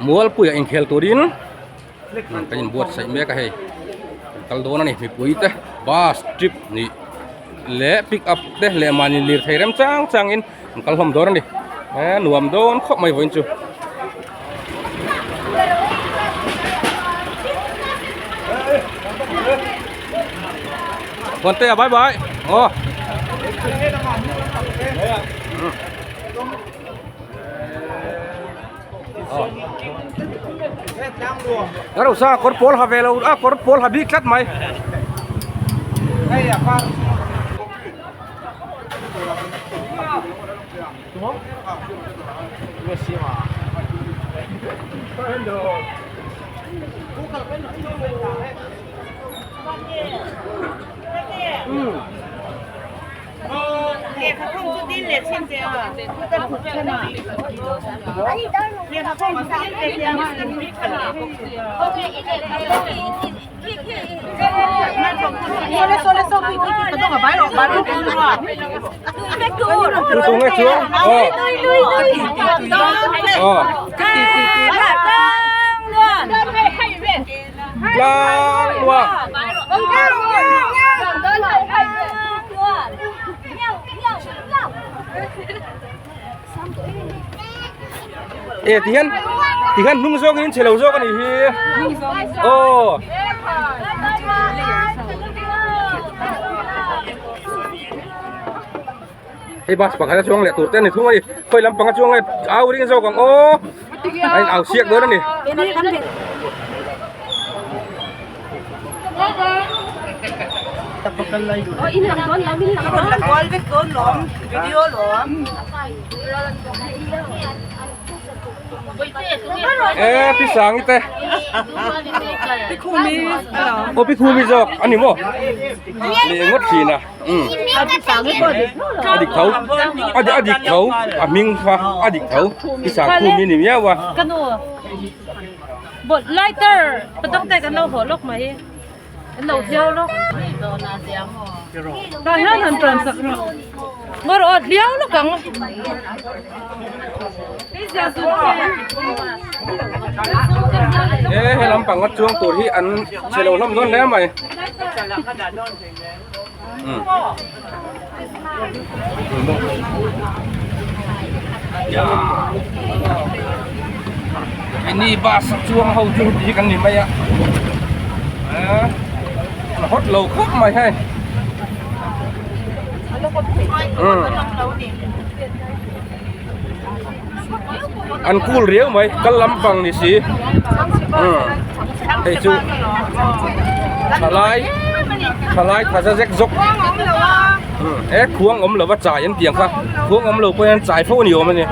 Mualpuia inkhel turin kan inbuatsaih mek a hei kan kal dawn a ni mipui te bus trip nih leh pick up te leh mahni lirthei rem chang changin an kal hlawm dawn a ni eh nuam dawn khawp mai vawiin chu. Muantea bye bye aw. Ka sa kawr pawl ha ve lo a kawr pawl ha bik tlat mai. Tu nge chuang aw aw tlang luang e ti hian ti hian hnung zawng in chhe lo zawk a nih hi aw hei bus pakhat a chuang leh tur te a ni thung a ni khawi lampang a chuang nge au ring zawk ang aw a in au siak dawn a ni. E pi sangi te aw pi khumi zawk a ni maw leh ngawt thin a a dik tho a dik tho a hming kha a dik tho pi sang khumi a ni miau a. Bawlh lighter patang te kan lo haw lawk mai an lo hliau lawk tah hian han tan sak rawh ngaw rawh aw hliau lawk ang e he lampang a chuang tur hi an chhe lo hlawm dawn hle mai Keini bus a chuang ho chu heti hi kan ni mai a eh a hot lo khawp mai hei an cool riau mai kal lampang ni si hei chu thalai thalai tha za zek zawk he khuang awm lova chai an tih ang kha khuang awm lo pawh hian chai fo a ni awm a ni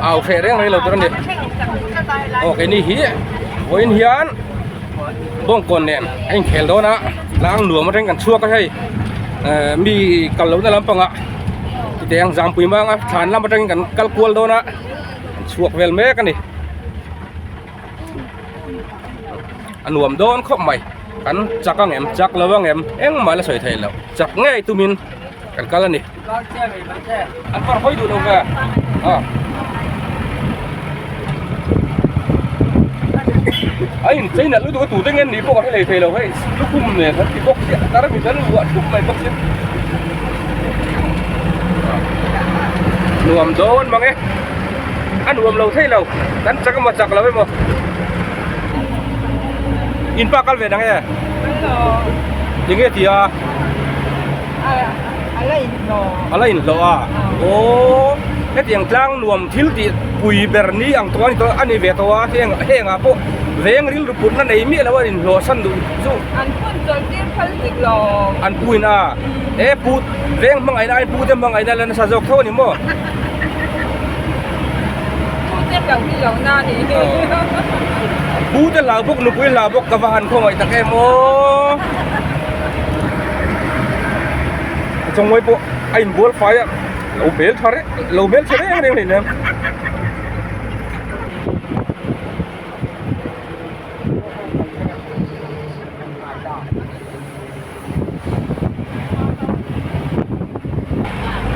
au hreh reng reng lo tur a ni aw keini hi vawiin hian bawngkawn nen a inkhel dawn a tlang nuam atangin kan chhuak a hei eh mi kal lohna lampangah titeh ang zampui mang a thlan lam atangin kan kal kual dawn a an chhuak vel mek a ni a nuam dawn khawp mai kan chak ang em chak lo ang em engmah la sawi thei loh chak ngei tumin kan kal a ni an par hawi duh lo ve a a in chei nalh lutuk a tute nge ni pawh ka hre lei thei lo hei lukhum nen an ti bawk sia tar mi tan luah thup mai bawk sia nuam dawn mang e a nuam lo thei lo kan chak emaw chak lo emaw in pa kal ve dang e tinge tia a la inhlawh a aw hetiang tlang nuam thil tih pui ber ni ang tawh a ni tawh a ni ve tawh a heng hengah pawh veng rilru putna nei miah lo a inhlawh san duh chu an phun chawlh tir phal dik lo an pu in a he pu veng hmangaihna aiin pu te hmangaihna la nasa zawk tho a ni maw pu te hlau hi lo na a nih hi pu te hlau bawk nupui hlau bawk ka va han khawngaih tak em aw. Chawngmawii pawh a inbual fai a lo hmel tha reng lo hmel tha reng reng hleinem.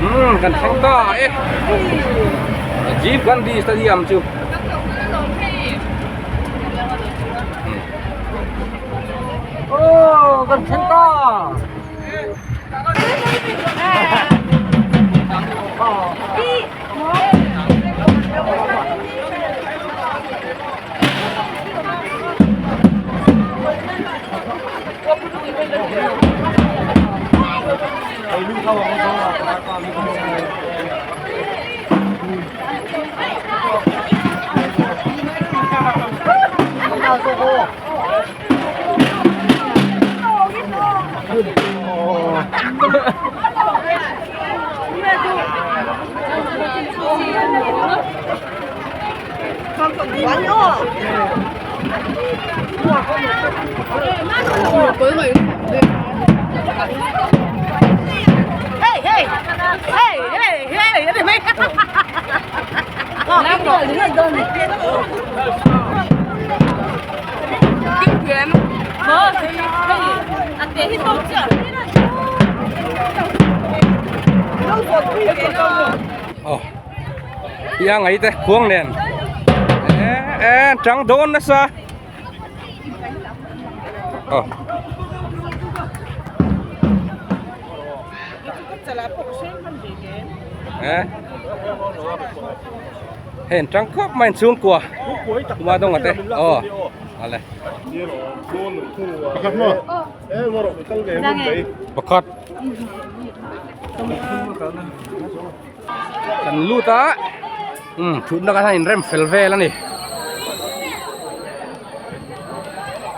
Umm kan thleng ta e. Rajiv Gandhi Stadium chu. Aw kan thleng ta. Ia ngai te khuang nen e trắng dawn nasa oh hei an tang khawp mai an chhungkua kuma dawng ate aw ale pakhat kan lut a um thutna kan han inrem fel vel a ni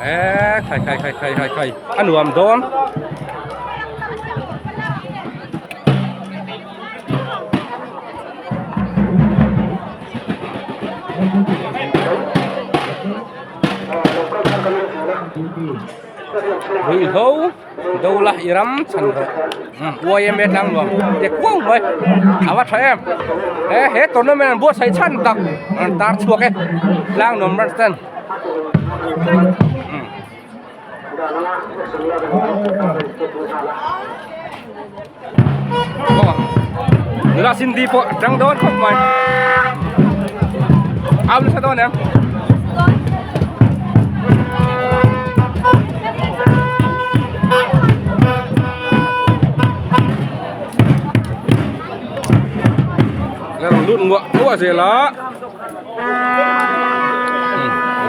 e khai khai khai khai khai khai a nuam dawn. Ruihhlo do la i ram chhan rawh YMA tlang nuam te kuau mai a va tha em he he tournament an buatsaih chhan tak an tar chhuak e tlang nuam ran stand. Nula Cindy pawh a tang dawn khawp mai au nasa dawn em la rawn lut nguah nguah zel a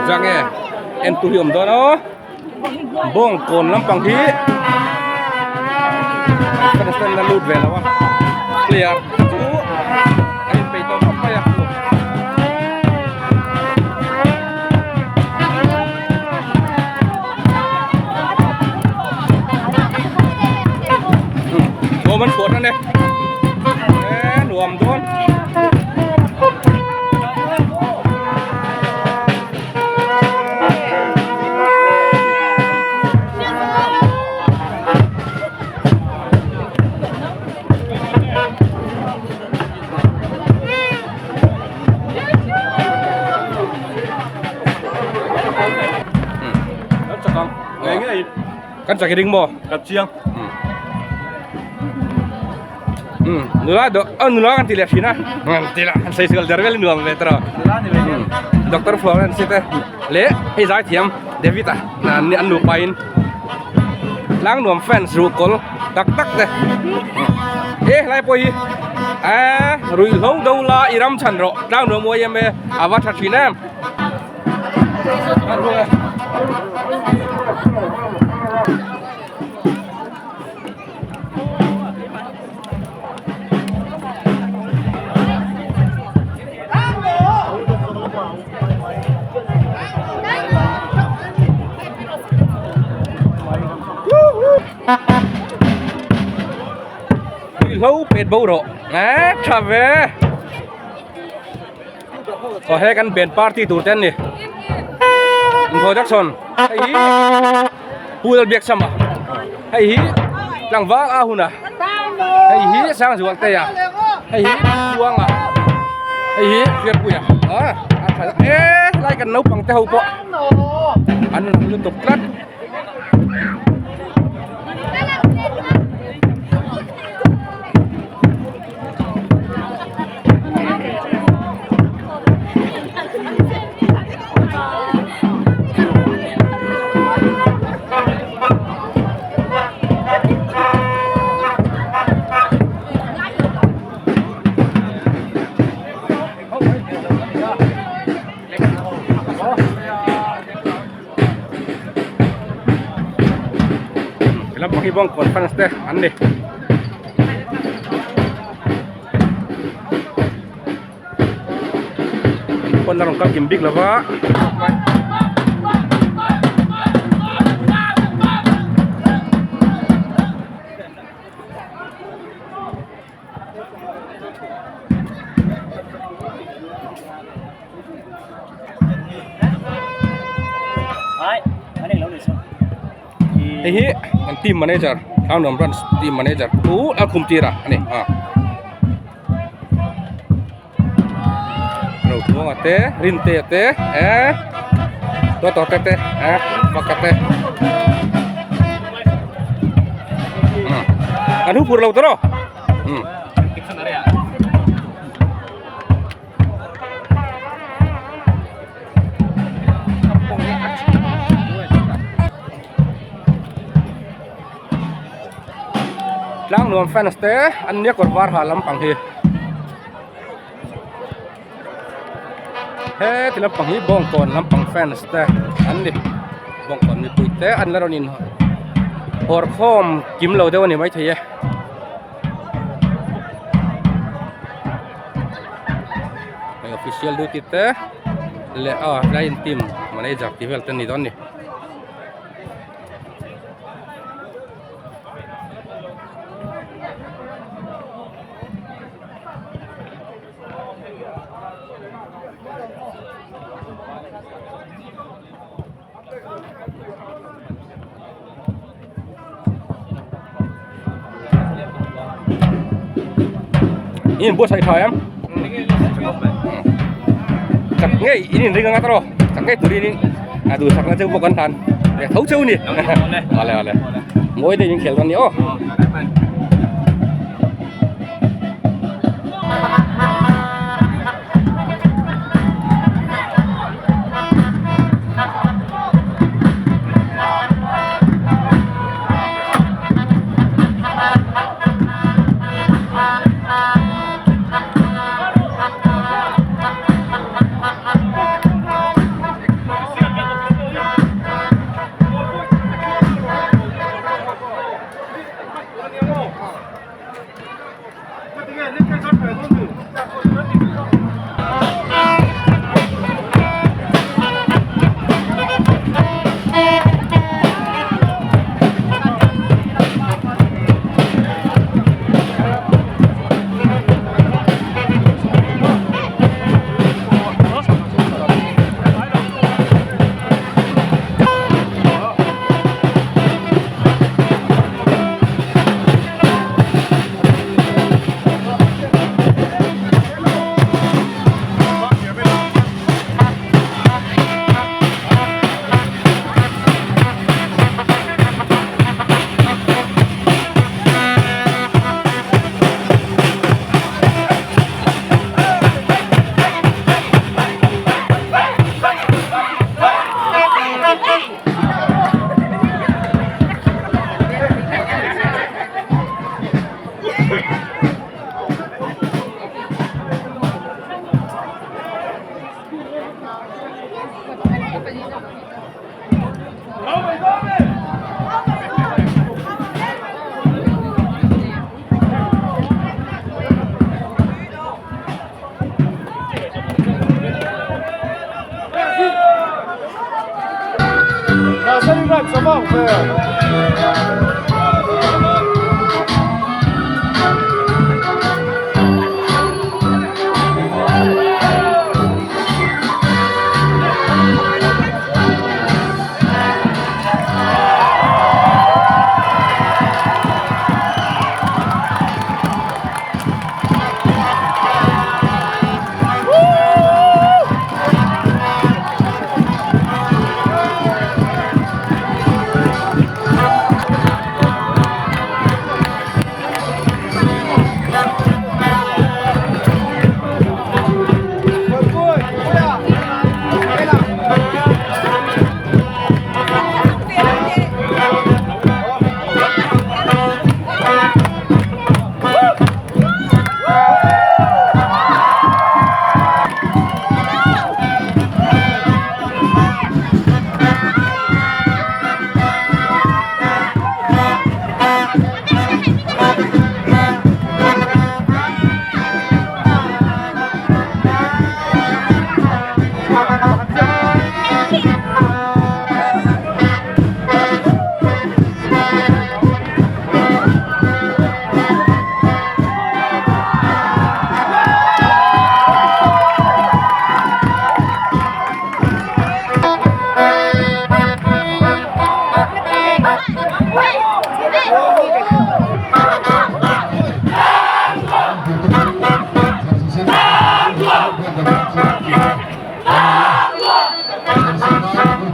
zang nge en tu hi awm dawn aw bawngkawn lampang hi stand a lut ve lo a player chu a inpeih tawh khawp mai a. Nuam an chhuah tan e nuam dawn. Kan chak i ding maw? Kan chiang. Nula do a nula kan ti leh thin a ti lah han sawi der vel i nuam ve tawh doctor Florence te leh hei zai thiam David a an nupa in tlang nuam fans ruh kawl tak tak te he helai pawh hi eee ruihhlo do la i ram chhan rawh tlang nuam uai em e a va tha thin em. Hlo pet bo rawh eh tha ve aw he kan band party tur te an ni introduction hei hi pu Lalbiaksama hei hi tlangval a hun a hei hi Sangzualtea hei hi Buanga hei hi Hriatpuia a a tha e helai kan naupang te ho pawh an rawn lutuk tlat. Khi Bawngkawn fans te an ni. Pawn a rawn kal kim bik lo va. Hei hi an team manager Tlangnuam branch team manager chu a khum tir a ani a Rothmuanga te Rintea te eh Tuatawte te eh Faka te an hu phur lo tawh rawh umm. Tlangnuam fans te an nia kawr var ha lampang hi heti lampang hi bawngkawn lampang fans te an ni bawngkawn mipui te an la rawn in hawr khawm kim lo deuh a ni maithei e. Hei official duty te leh a line team manager tih vel te an ni dawn a ni. In buatsaih tha em chak ngei in inring anga tawh chak ngei turin in a duhsakna cheu bawk an tan leh tho cheu ni awle awle mawi deuh in khel dawn ni aw.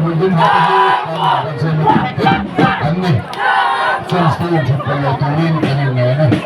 hmul dum ha te hi kan zirna dik tak an ni. Fans te inthut pawlh lo turin kan inngen e.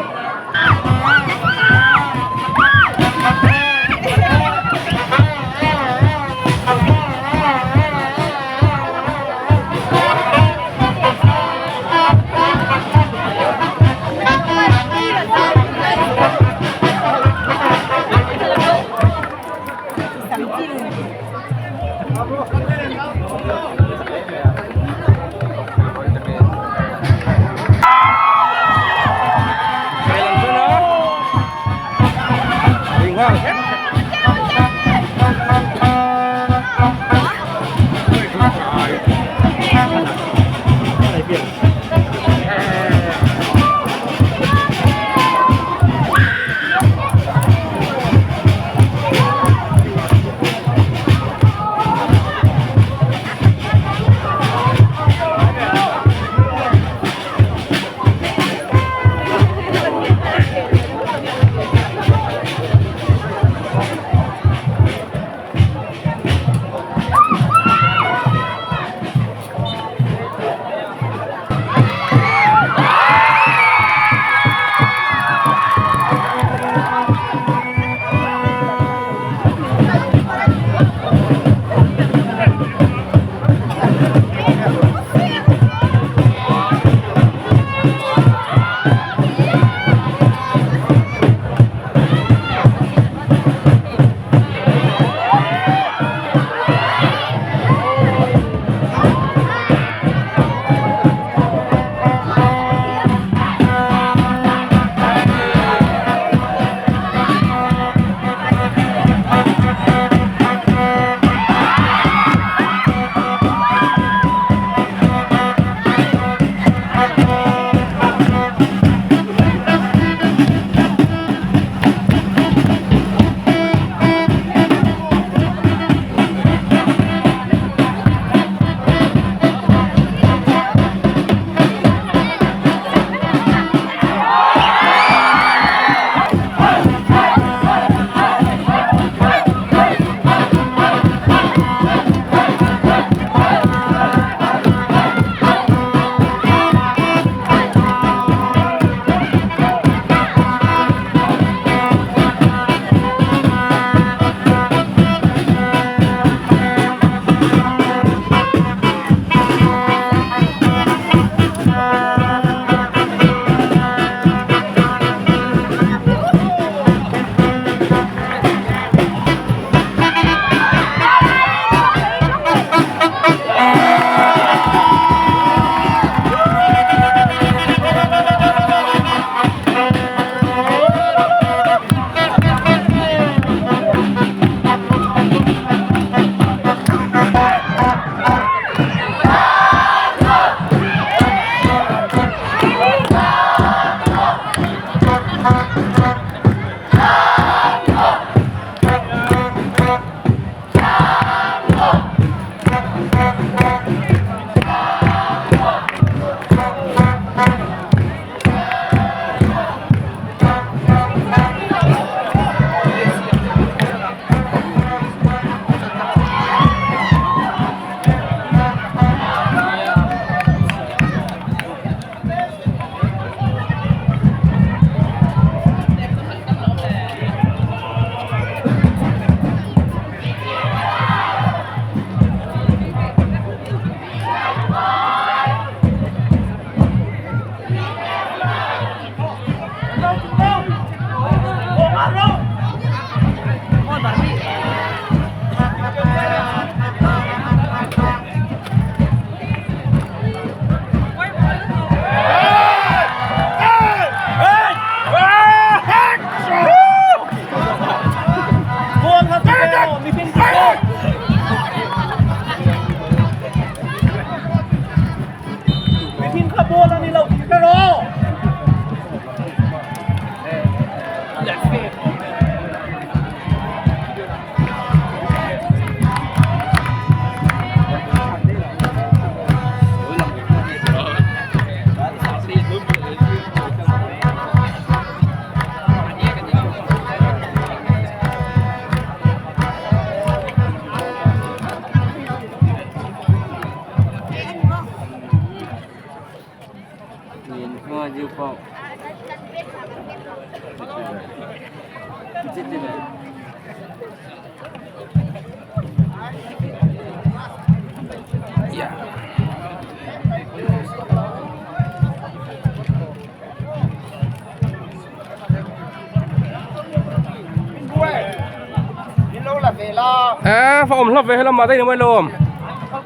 Eh, fa awm hlap ve helam ah daih ni mai lo awm.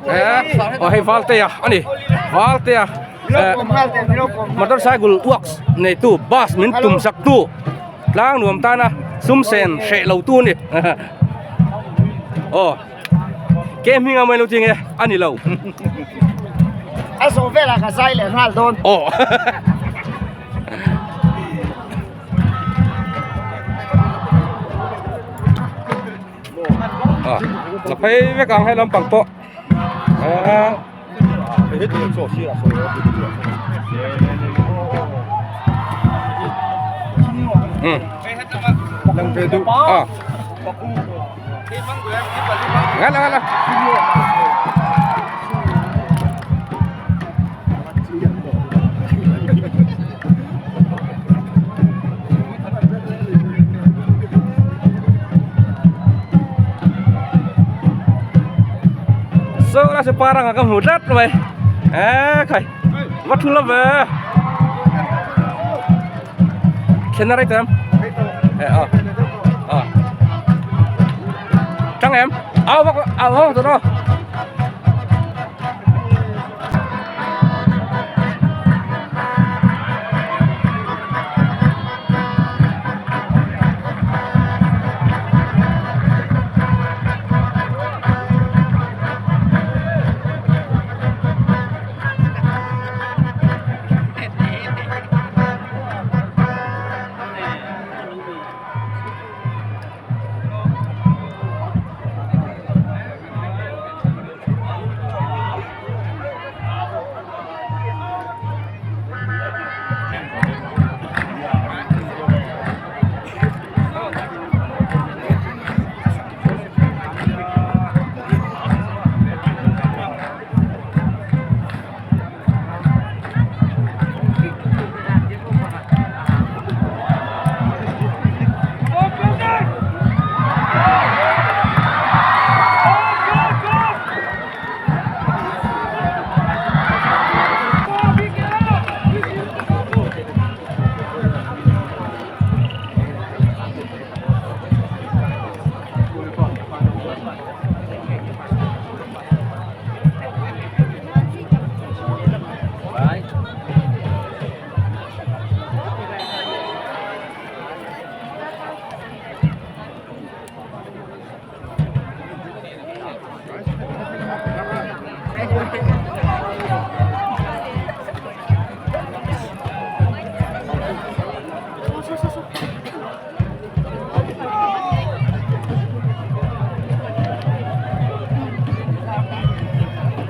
Eh, aw hei Valtea a ni. Valtea eh motorcycle works neitu bus min tum sak tu tlang nuam tana sum sen hreh lo tu a ni. Aw ke hming a mai lo ching e a ni lo. A zawh velah ka zai leh nghal dawn. Aw. La phei vek ang he lampang pawh ngat la ngat la So la se parang ka hmu tlat mai e khai va thu lo ve thlen a rei tawh em e a a tang em au vak au ho tawh no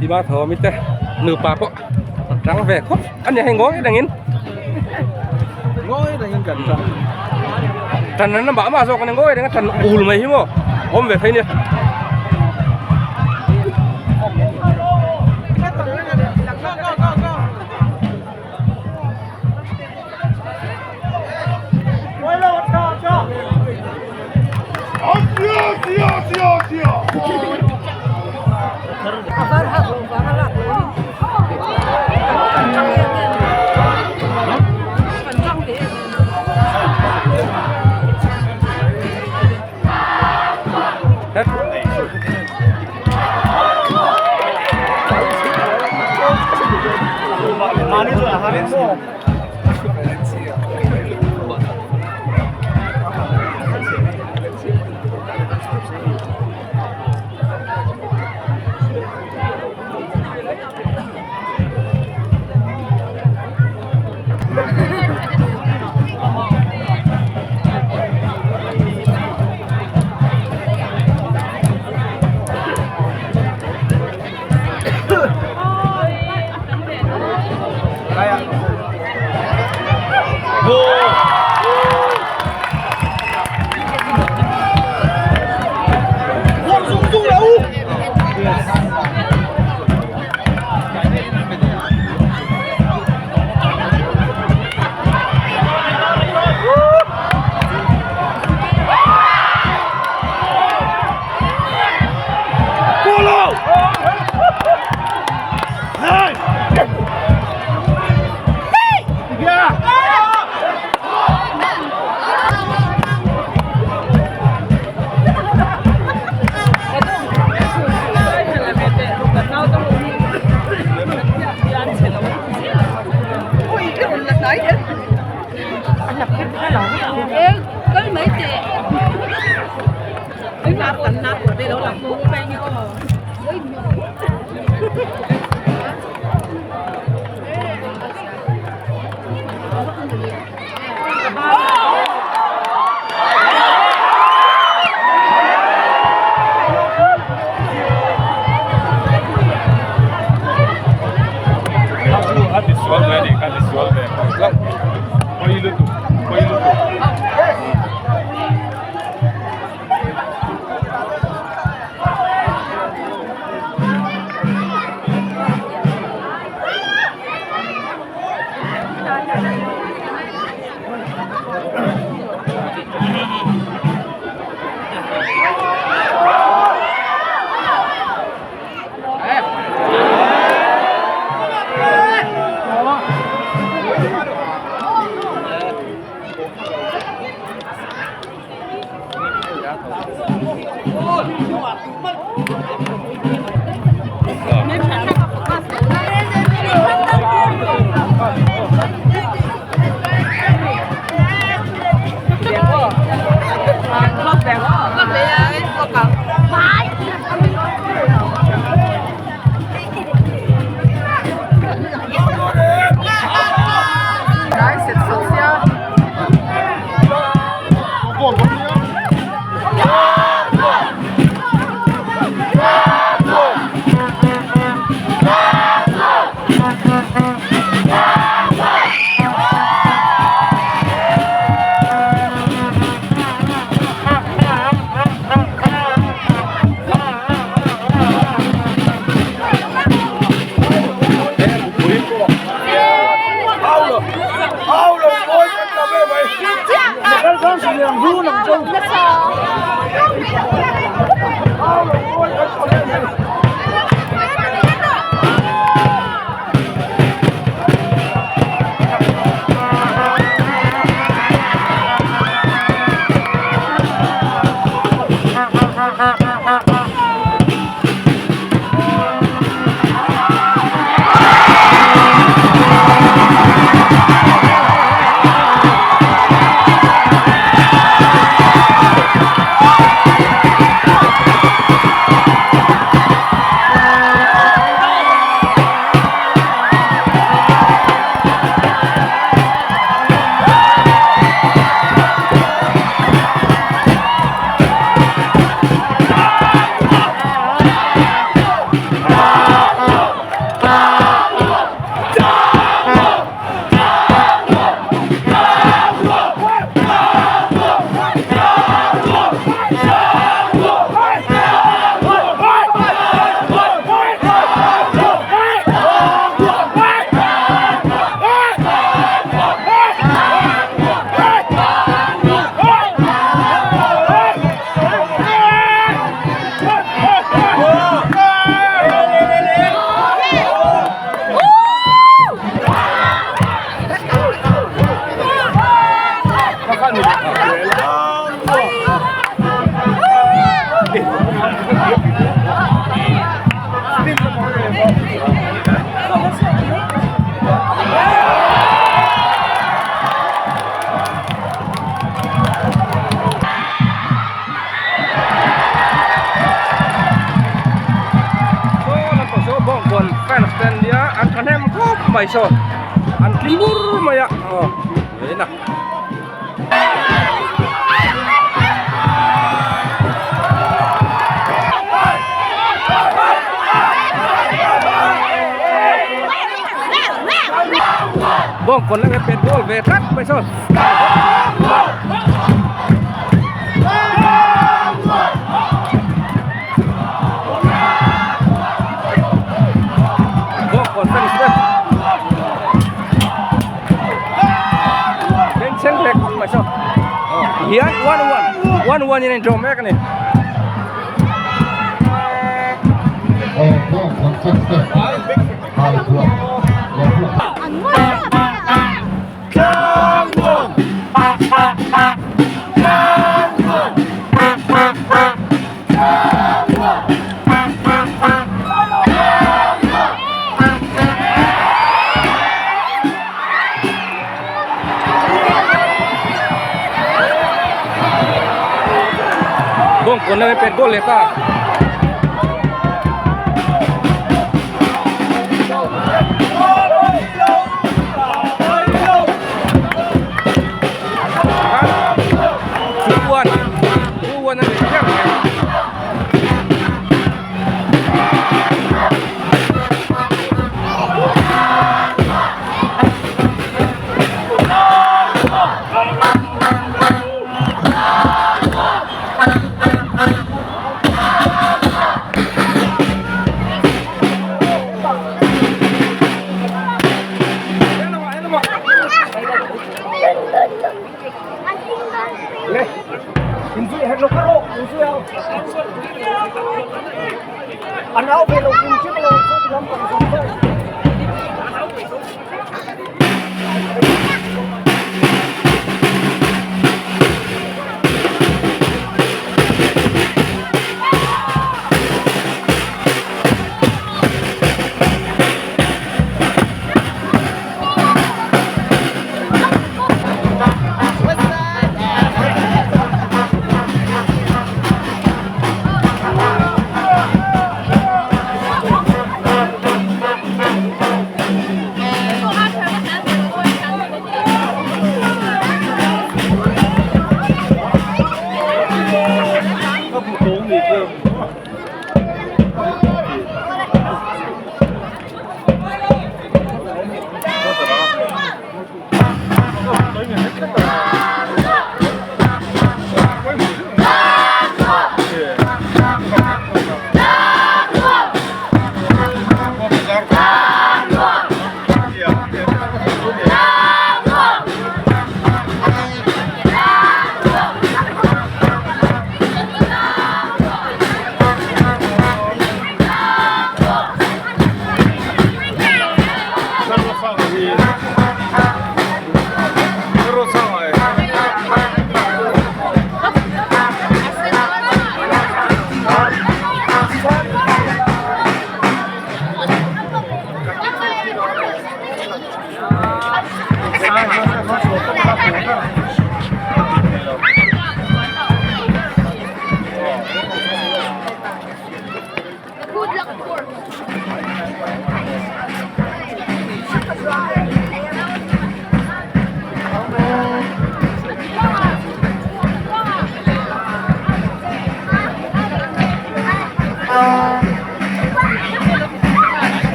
Đi ba thọ mi te nupa pawh tang ve khawp a ni hei ngawi rengin ngawi rengin kan tang tan an mah mah zawk a ni ngawi reng a tan ul mai hi maw awm ve thei nia. Mai saw an tling bur mai a aw en a. Bawngkawn laka pet ball ve tlat mai saw. Bawngkawn fans te bengchheng ve khawp mai saw. Hian one one one one in a indraw mek a ni. Bawngkawn fans te halpuah leh Bawngkawn lama pet goal leh ta.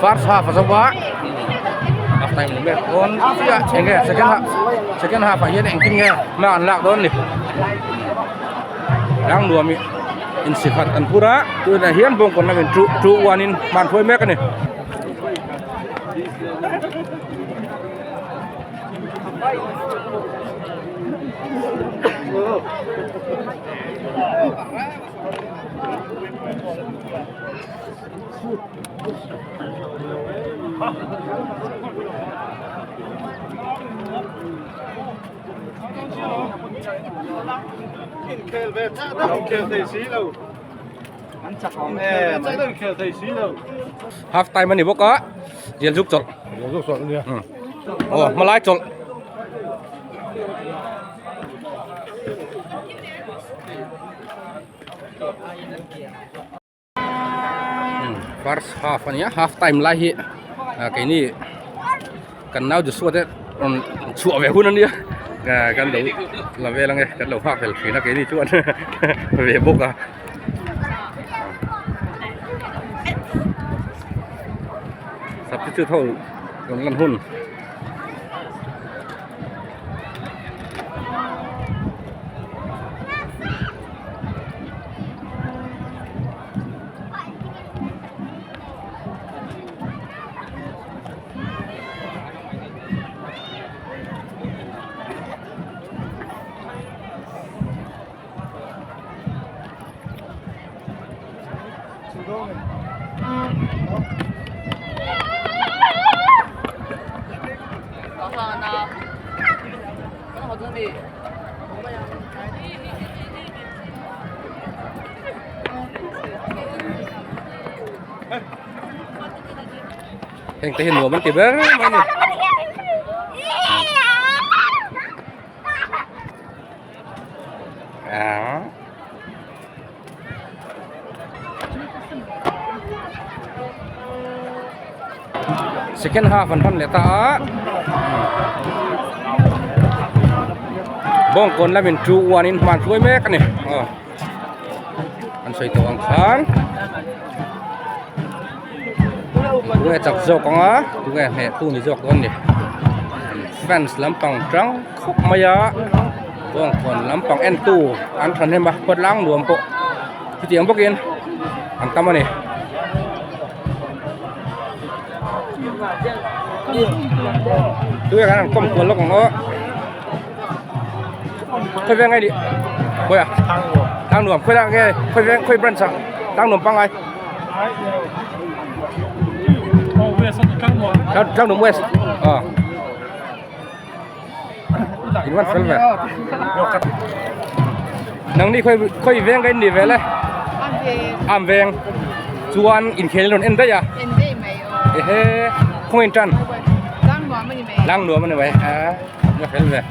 First half a zo a half time ni mek dawn chiah eng nge second half second half ah hian engtin nge hma an lak dawn ni tlang nuam ih insikhat an phur a tunah hian bawngkawn lamin two two one in hma an hruai mek a ni. Half time a ni bawk a zial zuk chawlh aw hmalai chawlh. First half a nia half time lai hi ah keini kan nau Joshua te rawn chhuah ve hun a nia ah kan lo la vel ang e kan lo nghak vel thin a keini chuan ve bawk a. Substitute ho rawn lan hun. Heng te hi nuam an ti ber mai a ni. Second half an hman leh ta a bawngkawn lamin 2-1 in hman hruai mek a ni aw an sawi tawh ang khan tunge chak zawk ang a tunge hneh tu ni zawk dawn ni fans lampang tang khawp mai a bawngkawn lampang en tu an thahnem a kawt lang nuam pawh chutiang bawkin an tam a ni. Tunge kan han kawm kual lawk ang aw khawi veng nge nih khawi ah tlang nuam khawi lah nge khawi veng khawi branch ah tlang nuam pangngai tlang nuam west ah in van fel ve nang ni khawi khawi veng ka in ni vel e am veng chuan inkhel rawn en daih a ehe khawnge in tan lang nuam a ni mai a va fel ve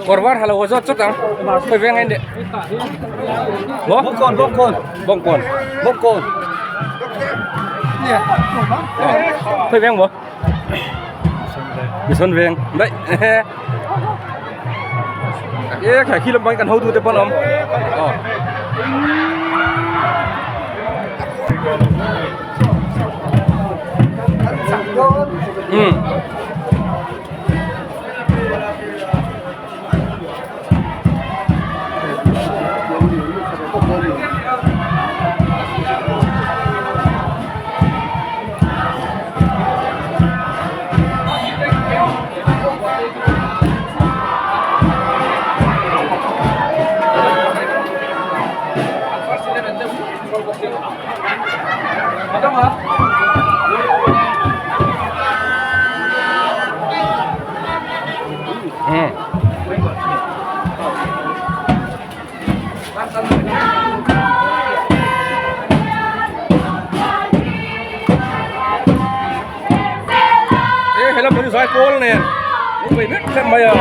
Kawr var ha lo zawt chawt ang khawi veng a in leh maw Bawngkawn bawngkawn bawngkawn bawngkawn khawi veng maw Mison veng daih e khai khi lampang kan hotu te pawn a awm aw. Um. helam hi zaipawl nen lo bei mek mek mai a.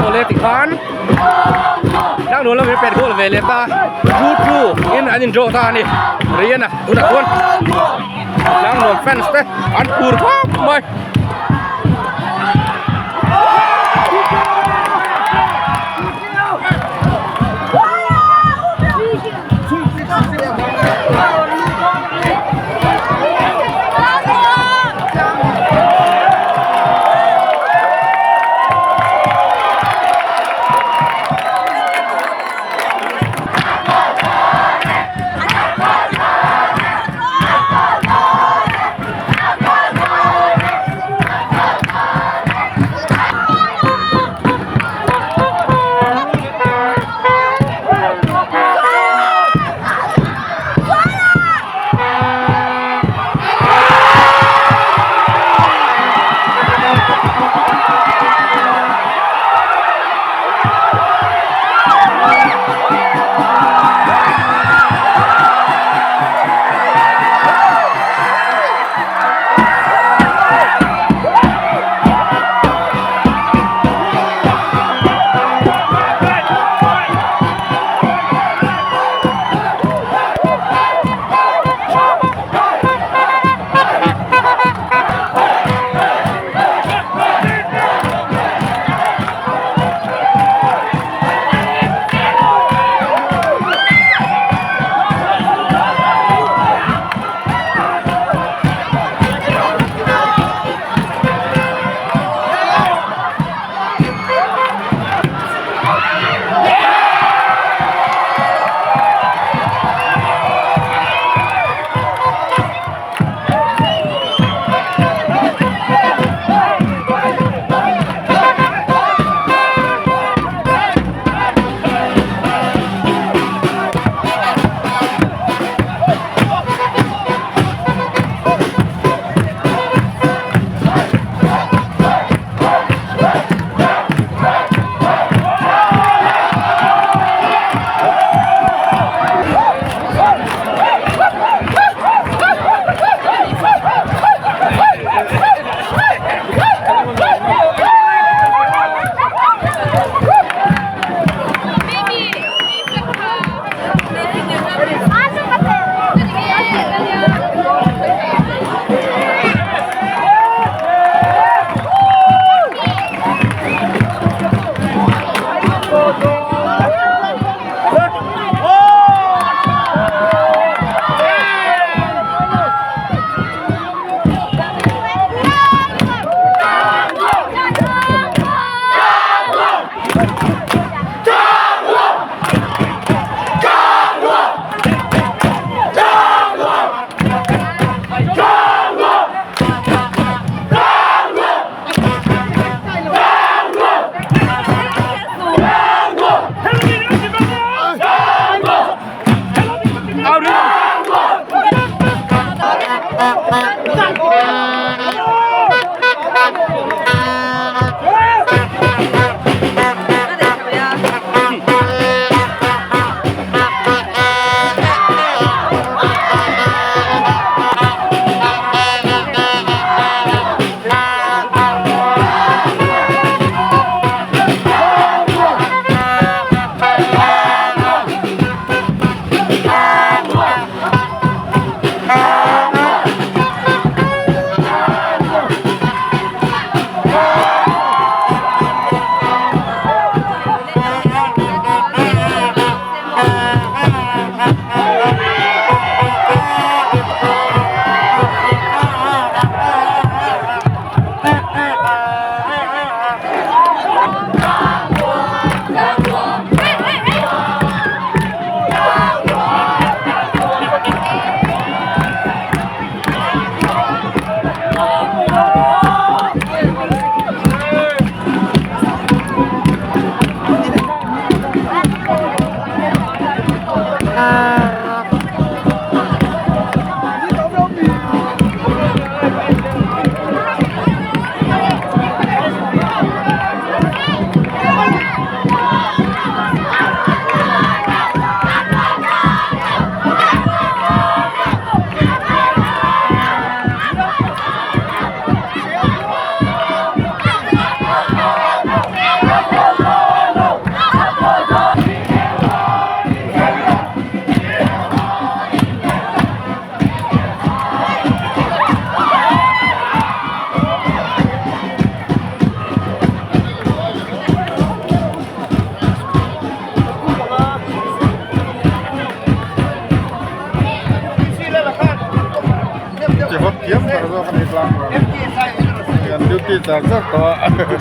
Awle tikhan Tlangnuam lam hi pet goal ve leh ta 2-2 in an in draw ta a ni Rian a tunah chuan Tlangnuam fans te an phur khawp mai.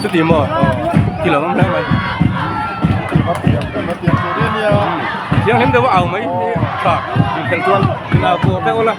Chuti maw ti lo awm hle mai thianghlim deuh a au mai tha inkhelh chuan inau pawh vek ula.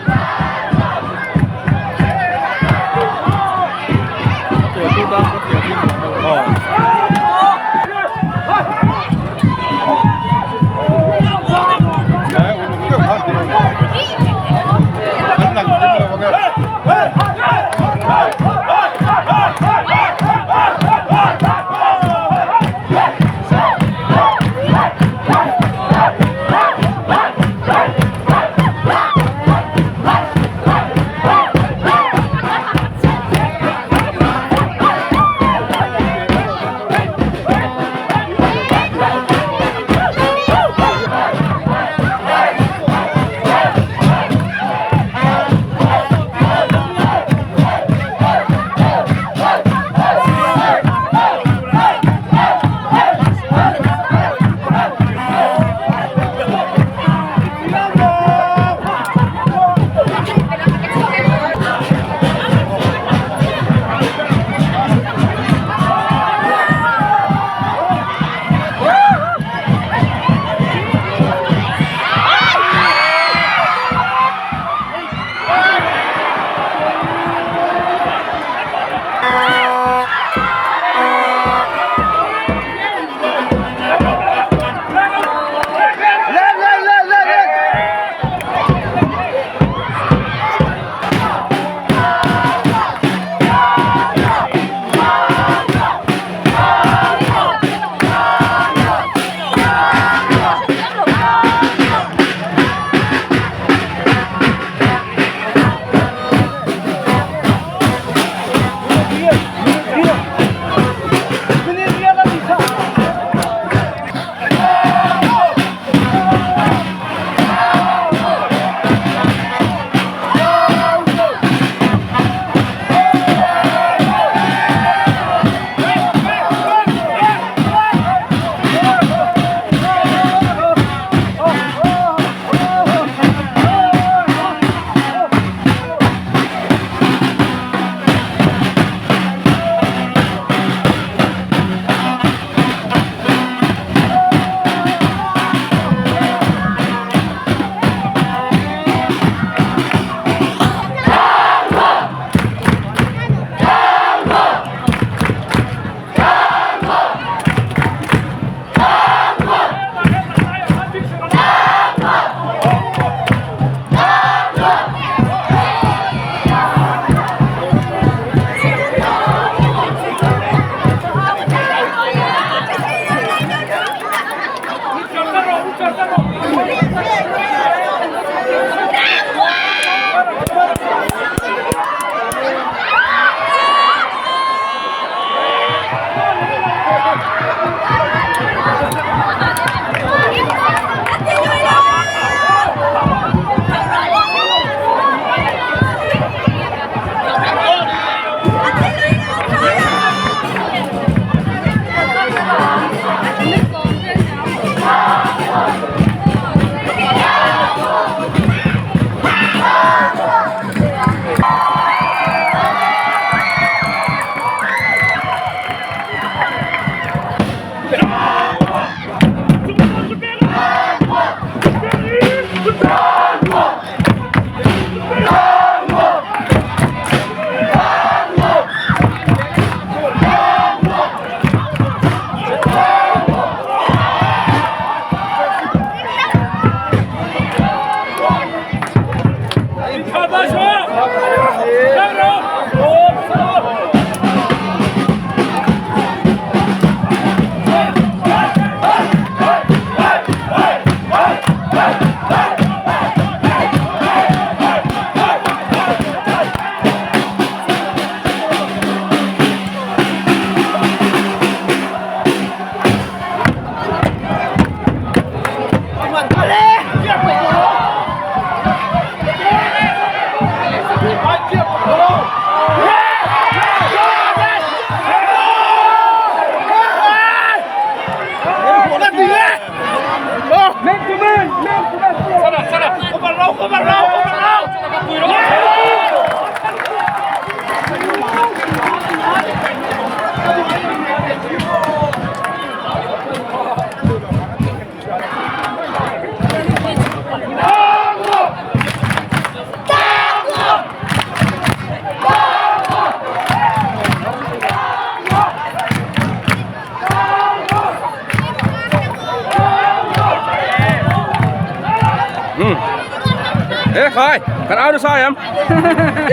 E khai kan au nasa em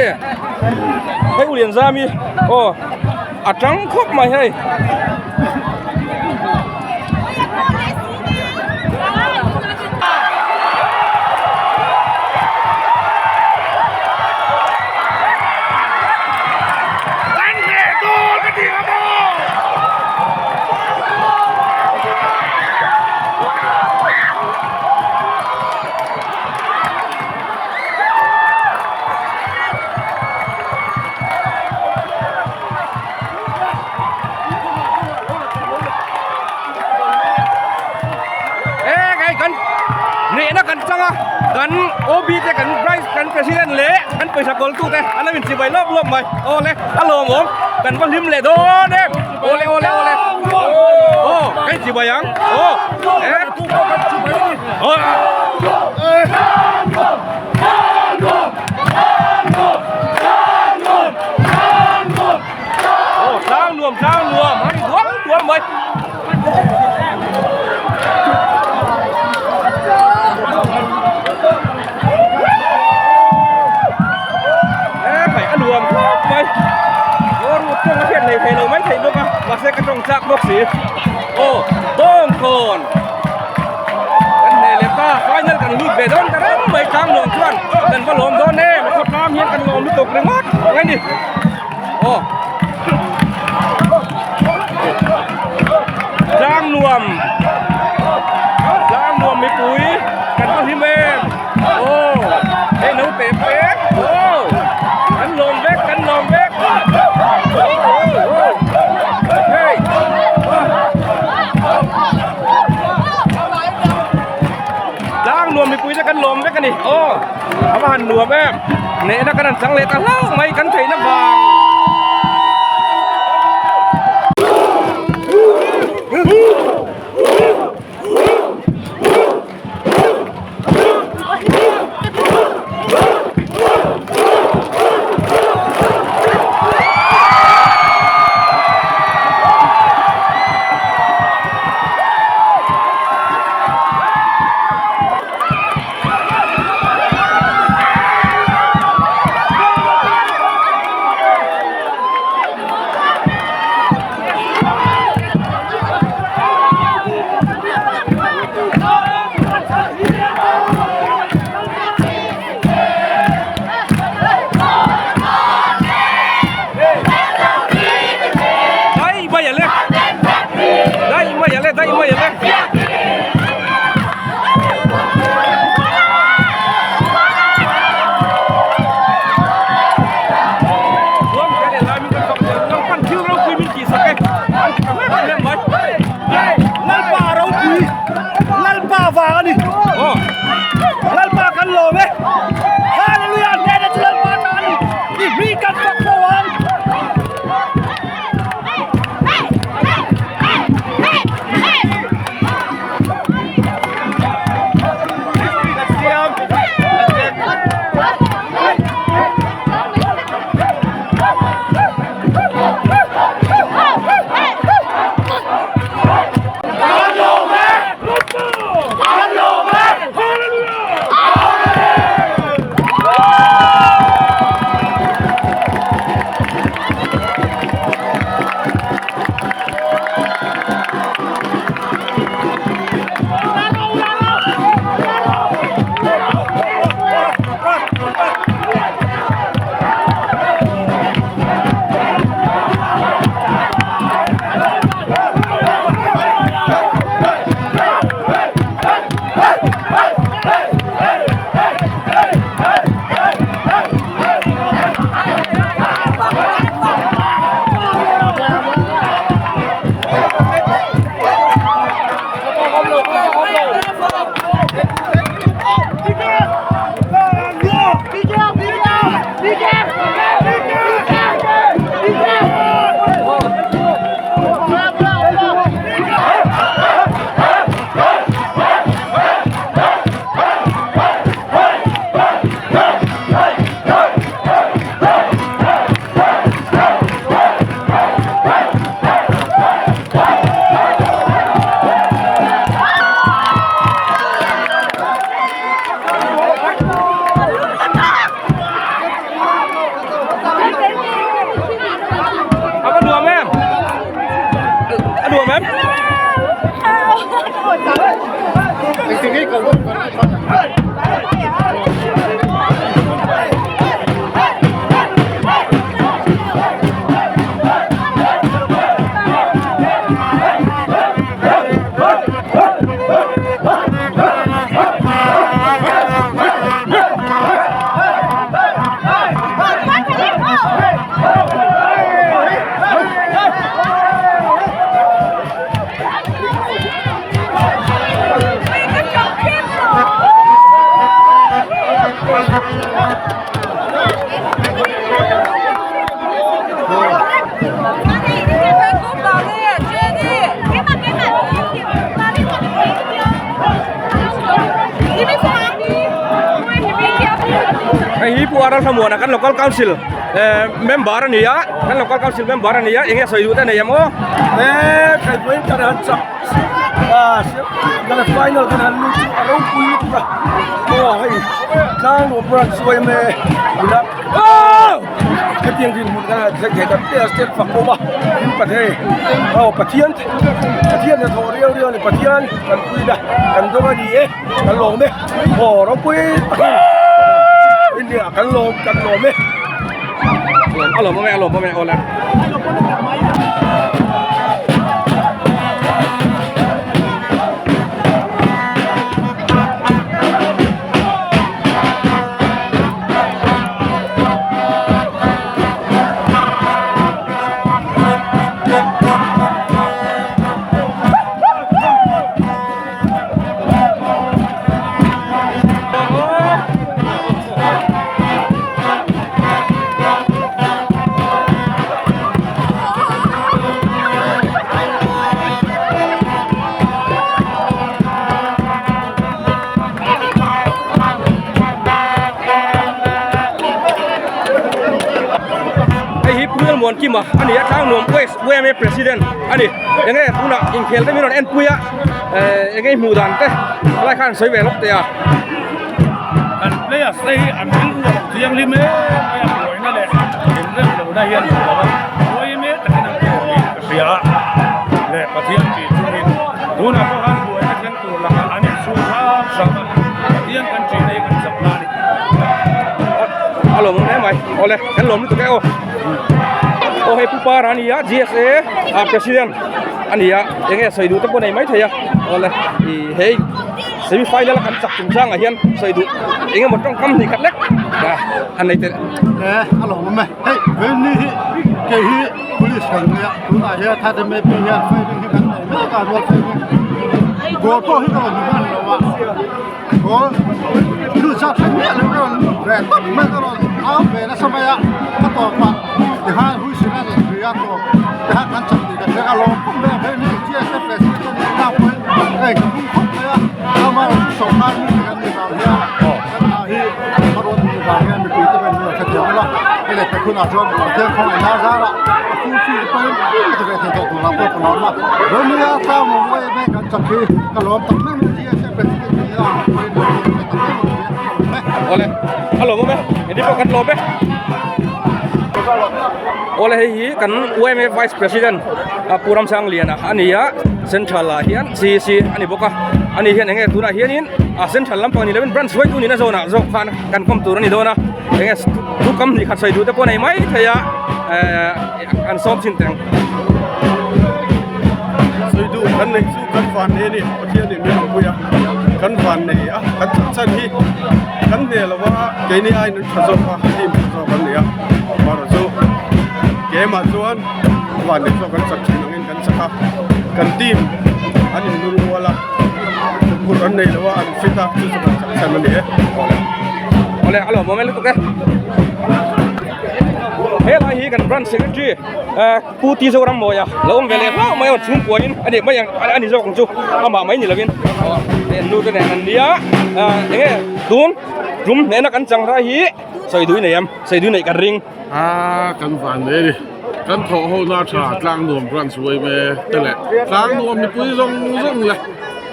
e hei u lian zam hi aw a tang khawp mai hei. Nehna kan chang a kan OB te kan vice kan president leh kan pawisa kawl tu te an lo inchibai lawp lawp mai awle a lawmawm kan va hlim leh dawn em awle awle awle aw kan inchibai ang aw e aw tlang nuam tlang nuam an duam duam mai. A nuam khawp mai aw rut tawng a hriat hlei thei lo mai thei bawk a mahse ka tawng chak bawk si aw bawngkawn kan hneh leh ta final kan lut ve dawn ta reng mai tlang nuam chuan kan va lawm dawn em a khawtlang hian kan lawm lutuk ringawt mai a ni aw. Tlang nuam tlang nuam mipui kan va hlim em aw hei naute pek aw kan lawm vek kan lawm vek hei tlang nuam mipui te kan lawm vek a ni aw a va han nuam em nehna kan han chang leh ta hlauh mai kan theihna vang. Hei hi Pu Aral Thlamuana kan local council eh member a ni a kan local council member a ni a eng nge sawi duh te nei em aw Eh khaihpuiin kan han chak final kan han lut chu a ropui lutuk a aw hei tlang nuam branch chu em e ila hetiang dinhmun kan han thleng thei tak te a step fak awm a in pathe aw pathian pathian hnathawh riau riau a ni pathian kan puina kan dawng a ni e kan lawm e aw ropui takin india kan lawm kan lawm e. A lawm awm e a lawm awm e aw le. Hei hi Pu Lalmuankima a ni a Tlangnuam West YMA President a ni enge tunah inkhel te min rawn enpui a eh enge i hmuh dan te helai khan sawi ve lawk teh a. Kan players te hi an rilru a thianghlim em mai a buaina leh inrem lohna hian hmu lo a YMA takin an khel niin ka hria a leh Pathian tih chungin tunah pawh khan buaina thleng tur lakah an insum hram hram a Pathian kan tih na hi kan chak na a ni. A lawmawm hle mai awle kan lawm lutuk e aw aw hei Pu Para a ni a GSA a president a ni a enge sawi duh te pawh nei maithei a awle ih hei semi final a kan chak chung changah hian sawi duh eng emaw tawngkam hnih khat lek a nei tel. E a lawmawm e hei Veni hi kei hi police kan nia tunah hian third M_A_P hian firing hi kan nei mek a rual firing goal pawh hi ka rawn hmu hman lo a. Goal lut zat hlek miah lo ka rawn lut ve tawp mai ka rawn au ve nasa mai a ka tawp ah tikhan huisina leh ri a tawp tikhan kan chak tih ka hria ka lawm khawp mai a hei ni GSF leh C te nih na pawhin hei ka tum khawp mai a ama erawh chu sawrkar mi te kan nih vang hian kan hna hi ka rawn nih vang hian mipui te pawhin min rawn hrethiam ula ka let tak hunah chuan Pathian khawngaih na zarah a full field te pawhin ka ti ve thei tawh tur ah pawh ka lawm a Romeo tlang mawi em em kan chak hi ka lawm tak meuh meuh Awle a lawm awm e engtin pawh kan lawm e awle hei hi kan YMA vice president a Pu Ramsangliana a ni a central ah hian CEC a ni bawk a ani hian enge tunah hianin a central lampang ni lovin branch hruaitu nihna zawnah zawk khan kan kawm tur a ni dawn a enge thu kam hnih khat sawi duh te pawh a nei mai thei a ehh an sawm chin teh ang. Sawi duh kan neih chu kan van nei a ni Pathianin min rawn pui a kan van nei a kan chhan chhan hi kan hne lo a keini aiin an tha zawk a team tha zawk an ni a amaherawh chu keimah chuan van neih zawk kan chak thin angin kan chak a kan team an inlung rual a phur an nei lo a an fit a chu chu kan chak chhan a ni e. Awle a lawmawm e lutuk e helai hi kan branch secretary Pu T Zorammawia lo awm ve leh hlauh mai a chhungkuain a nih mai ang a ni zawk ang chu amah mai ni lovin an nu te nen an nia eng nge tun tum hnehna kan chang rai hi sawi dui nei em sawi dui neih kan ring a kan van mai a ni kan thawh ho na tha tlang nuam branch uai me te leh tlang nuam mipui zawng zawng leh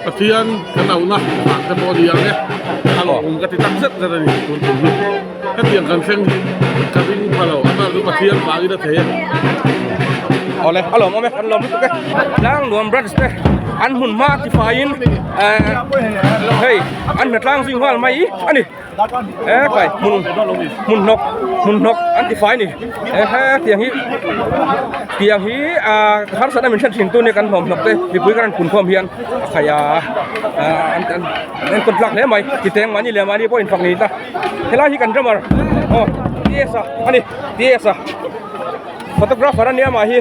Pathian kan auhna vang te pawh a ni ang e a lawmawm ka ti tak zet zet a ni tun tum hi. Hetiang kan thleng hi ka ring pha lo, a tan chu Pathian vangin a thei a. Awle a lawm awm e kan lawm lutuk e tlang nuam branch te an hmun hma tifaiin hei an hna tlang zui nghal mai a ni e kai hmun hmun hnawk hmun hnawk an tifai a ni ehe tiang hi tiang hi ah harsatna min hriat thin tu nia kan hlawm hnawk te mipui kan rawn pun khawm hian a khai a an an enkawl tlak hle mai titeng mahni leh mahni pawh infak ni ta helai hi kan drummer aw T_S a ani T_S a. Photographer a nia mah hi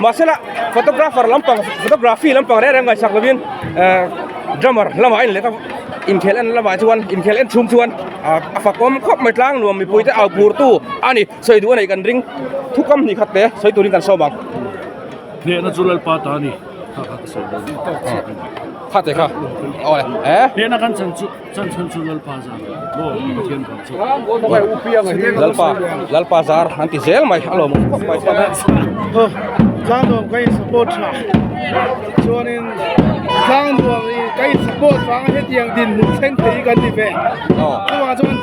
mahsela photographer lampang photography lampang reng reng ngaihsak lovin ehh drummer lamah a inlet a inkhel en lamah chuan inkhel en chhung chuan a fakawm khawp mai tlang nuam mipui te au pur tu a ni sawi duh a neih kan ring thukam hnih khat te sawi turin kan sawm ang. Hnehna chu Lalpa ta a ni kha kha ka sawi dawn Kha te kha awle eh. Hnehna kan chan chu. Chan chhan chu Lalpa zar maw Pathian vang chu. Lalpa Lalpa zar an ti zel mai a lawm khawp mai. Tlangnuam ka in support tha chuanin tlangnuam hi ka in support vanga hetiang dinhmun thleng thei hi kan ni ve chuvang chuan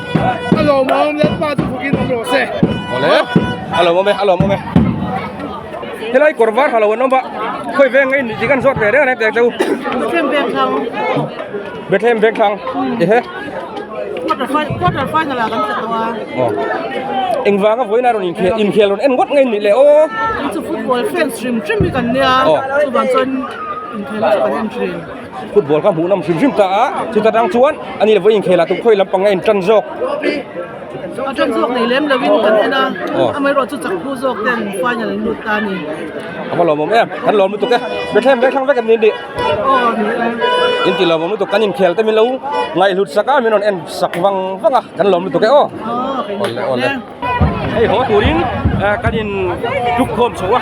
a lawmawm Lalpa chu fakin awm rawh se. Awle a lawmawm e a lawmawm e. Helai kawr var ha lo an awm a khawi veng nge in nih tih kan zawt ve reng a ni chu. Bethlehem Vengthlang ehe Quarter final ah kan tla tawh a. Aw. Engvanga vawiin a rawn inkhel inkhel rawn en ngawt nge nih le aw. Chu chu football fans hrim hrim hi kan nia. Chuvang chuan inkhel chu kan en thin. Football kha hmuh nawm hrim hrim ta a chuta tang chuan ani le vawiin inkhel ah tum khawi lampang nge in tan zawk. A tan zawk nei lem lovin kan en a, amaherawh chu chak phu zawk ten final an lut ta a ni. A va lawmawm em, kan lawm lutuk e, Bethlehem veng thlang vek em ni nih? Aw ni e. In ti lawmawm lutuk, kan inkhel te min lo ngaihhlut sak a, min rawn en sak vang vang a, kan lawm lutuk e aw. Awle awle. Hei haw turin kan in tuk khawm chho a.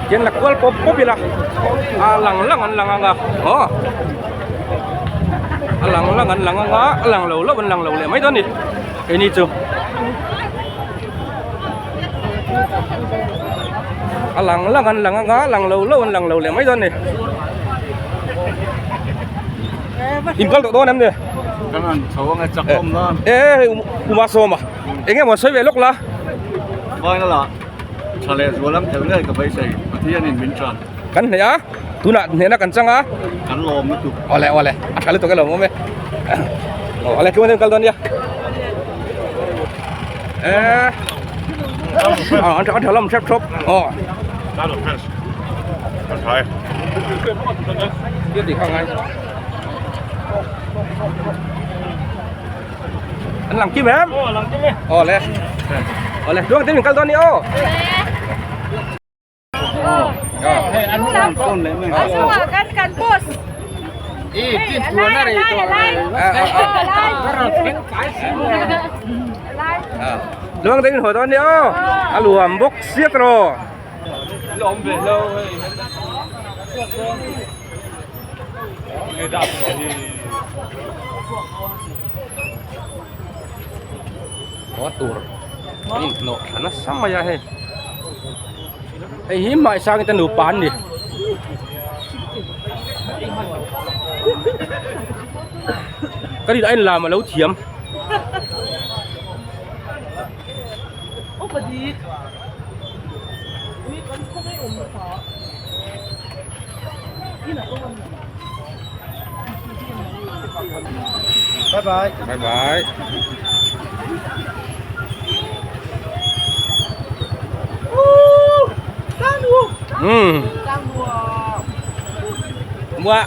Hian la kual pawp pawp ila a lang lang an lang ang a aw a lang lang an lang ang a a lang lo lo an lang lo leh mai dawn a ni keini chu. A lang lang an lang anga a lang lo lo an lang lo leh mai dawn a ni. In kal tawh dawn em ni? Kan han chho anga chak awm nan. E hei uma sawm a. Eng nge maw sawi ve lawk la? Final ah tha leh zual am tel ngei ka beisei Pathianin min tan. Kan hneh a, tunah hnehna kan chang a. Kan lawm lutuk. Awle awle a tha lutuk e lawm awm e. Awle tlung in kal dawn nia. Eh. Ờ, anh thở lòng xếp xốp. Ờ. Biết gì không anh? Anh làm kim em? Ờ, làm kim em. Ờ, lẹ. Ờ, lẹ. Đúng, mình kal ni oh. Luang te in haw dawn nia aw a luam bawk siak rawh. Haw tur an inhnawh thla nasa mai a hei. Hei hi hmaisang te nupa an ni. Ka rin a inlam a lo thiam. Bye bye. Bye bye. Ừ. Mua.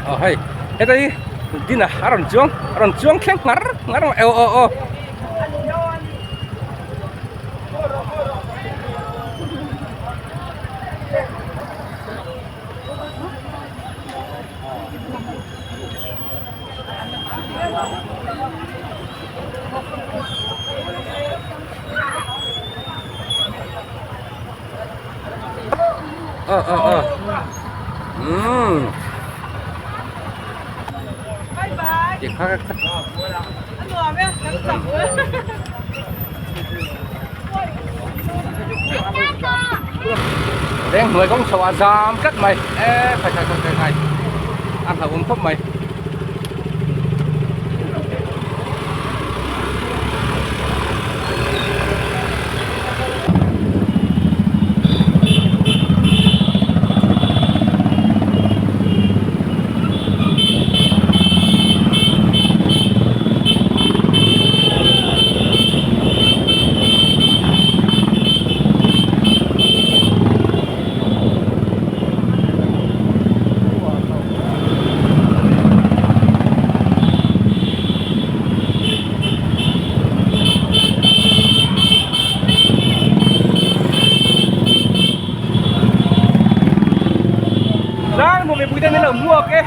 Ờ hei, heta hi dina a rawn chuang, a rawn chuang thleng ngar ngar mai aw aw aw. a a a umm Veng hnuai kawng chho a zam tlat mai e khai khai khai khai a hlauhawm khawp mai. Tlang nuam mipui te min lo hmuak e.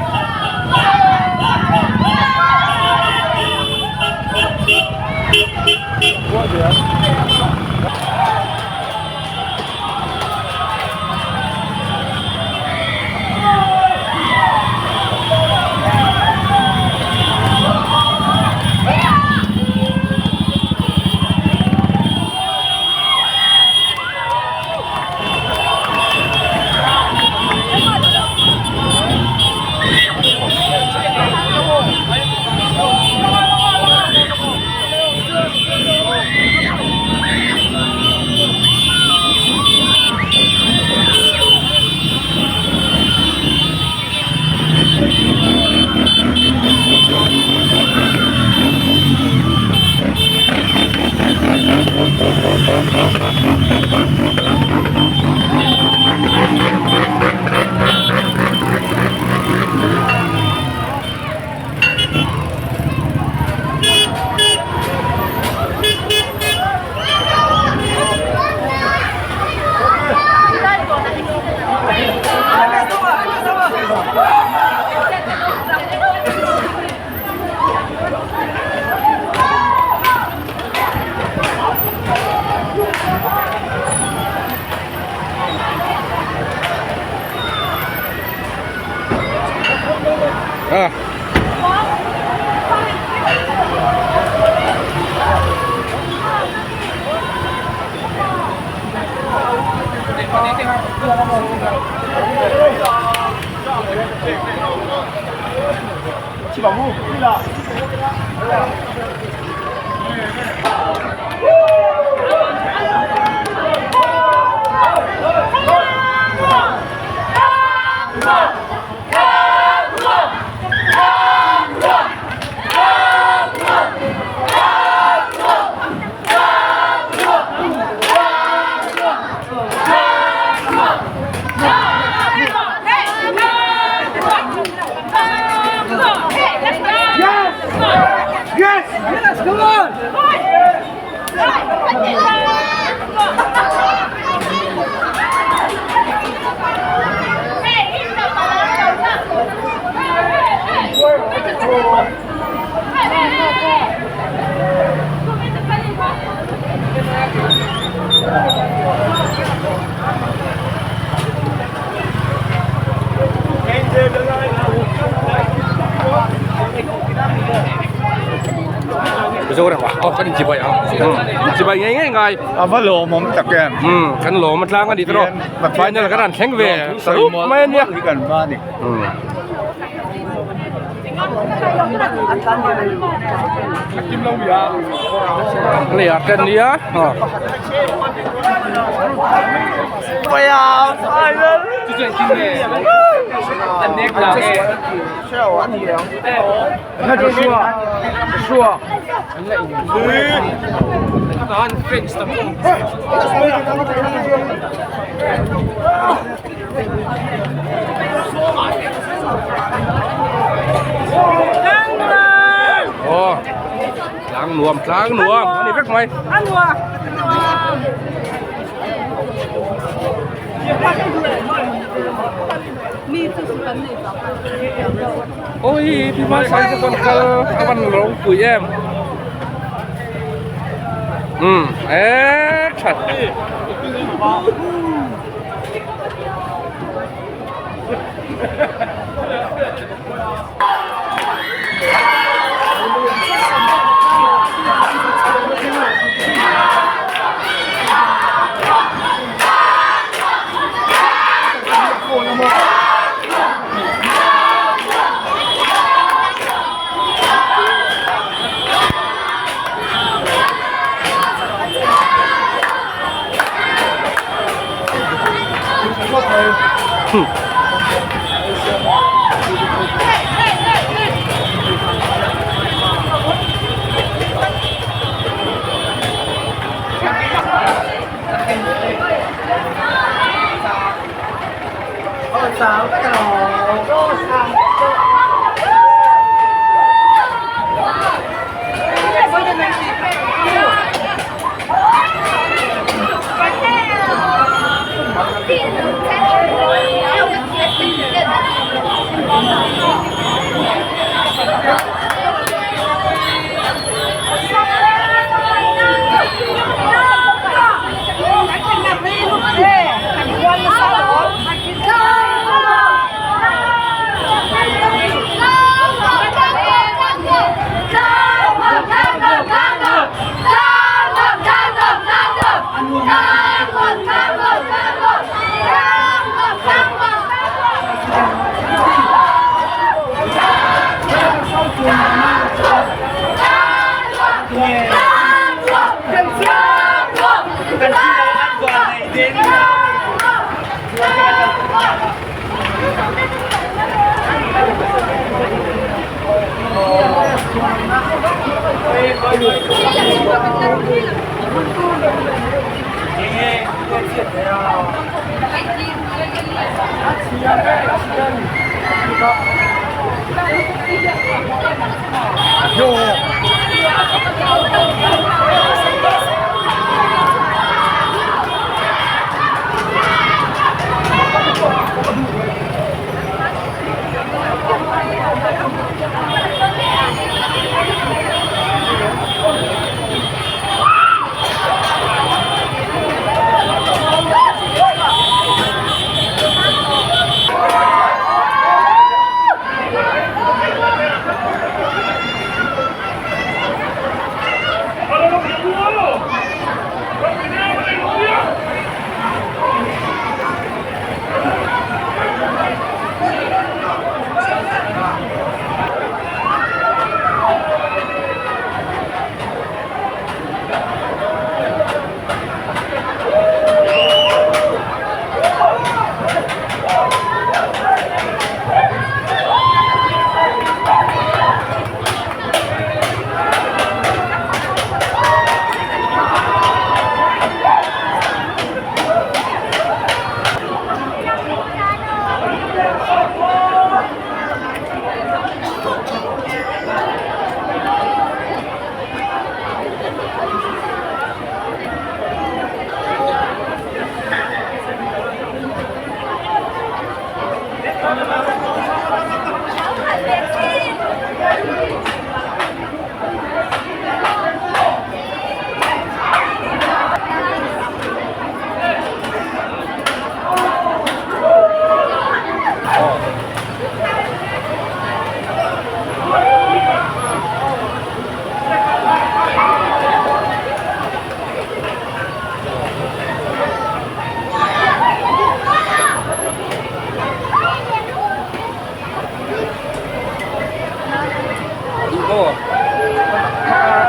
Mizoram ah aw kan inchibai ang inchibai ngei ngei ngai a va lawmawm tak em kan lawm a tlang a ni tawh final kan han thleng ve rup mai a nia kan hma ni Player te an nia Aw tlang nuam tlang nuam a ni vek mai. Ôi pi ma sai chu kan kal a van ropui em um e that.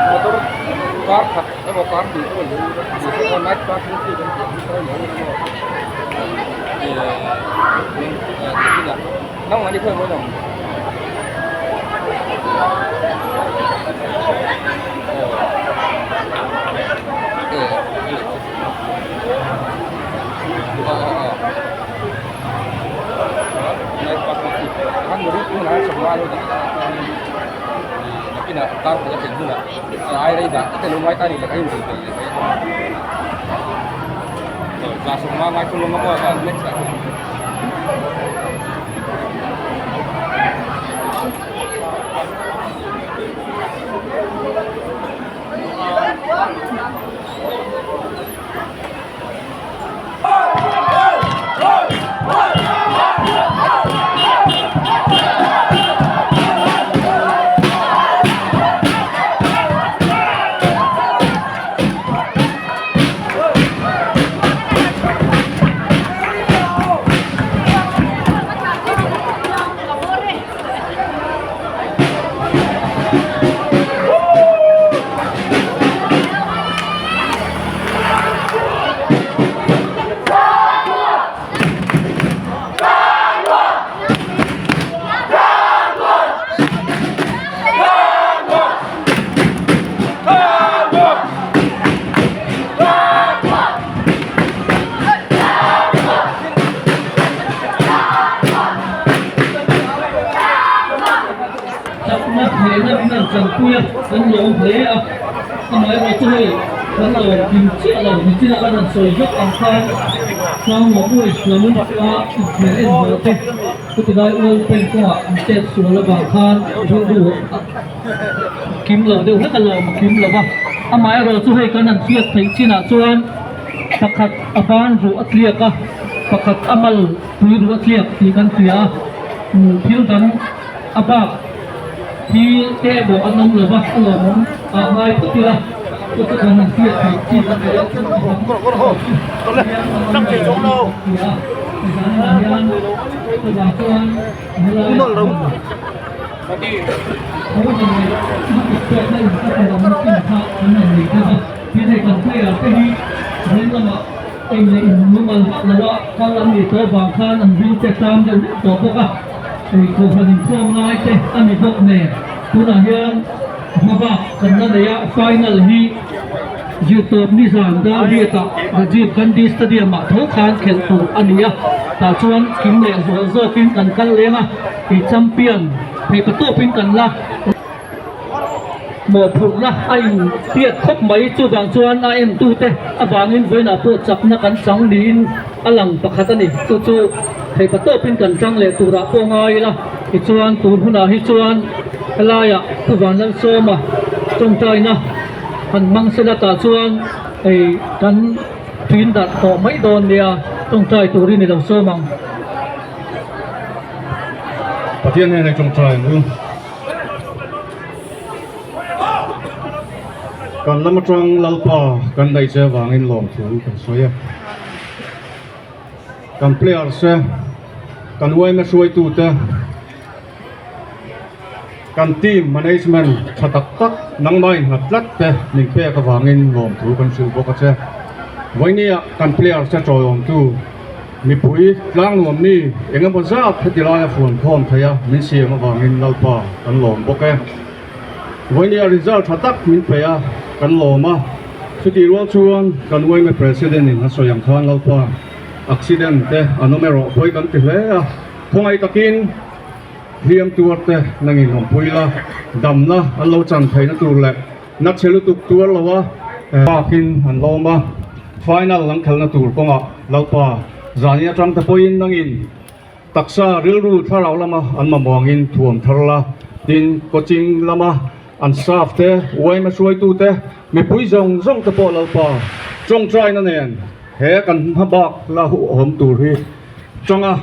Motor car khat emaw car hnih emaw ni night parking chi kan tih ang hi nangmah ni khawi maw ni chanpui a, kan lawm hle a. Amaherawh chu hei kan lawm kim chiah lo nichin a kan han sawi vek ang khan Tlangnuam lam a inkhel en haw te chuti lai ual pen kawngah an chet sual avang khan rilru a kim lo deuh hlek a lawm a kim lo va. Amaherawh chu hei kan han hriat theih chinah chuan pakhat a ban ruh a tliak a, pakhat a mal pui ruh a tliak tih kan hria a, thil dang a bak hi te emaw an awm lo va, a lawmawm ah ngai phawt ila chu chu kan han hriat theih chin a ni a, chuvang chuan helai Eng leh in mumal vak lo a kal an nih tawh vang khan an ring te tlam deuh deuh tawh bawk a, ei kohhran inkhawm lai te a ni bawk nen tunah hian hmabak kan la nei a, final hi zirtawp nizan dar riatah Rajiv Gandhi Stadium ah tho khan khelh tur a ni a, tah chuan kim leh zual zawkin kan kal leng a, ei champion theihpatawpin kan la. Mawhphurhna a inpiat khawp mai chuvang chuan a entute avangin vawiinah pawh chakna kan chang niin a lang pakhat a ni. Chu chu theihpa tawpin kan chang leh turah pawh ngai ila tichuan tun hunah hi chuan helaiah Pu Vanlalsawma tawngtaina han hmang sela tah chuan ei kan thin darh tawh mai dawn nia tawngtai turin i lo sawm ang. Pathian hnenah i tawngtai ang u. Kan lam atang Lalpa kan daih che avangin lawmthu kan sawi a. Kan players te, kan yma hruaitute, kan team management tha tak tak nangmah innghat tlat te min pek avangin lawmthu kan hrilh bawk a che. Vawinia kan players te tawiawmtu. Mipui tlangnuam mi eng emaw zat heti laia fuan khawm thei a min siam avangin Lalpa kan lawm bawk e. Vawinia result tha tak min pe a, kan lawm a. Chutih rual chuan kan yma President in a sawi ang khan Lalpa accident te an awm erawh pawi kan ti hle a, khawngaih takin hliam tuar te nangin awmpui la, damna an lo chan theihna tur leh Na chhe lutuk tuar lo a, bakin an lawm a, final an khalna tur kawngah Lalpa zani atang te pawhin nangin taksa rilru thlarau lama an mamawngin thuam thar la, tin coaching lama an staff te, yma hruaitu te, mipui zawng zawng te pawh Lalpa tawngtaina nen he kan hmabak la huhawm tur hi Changa,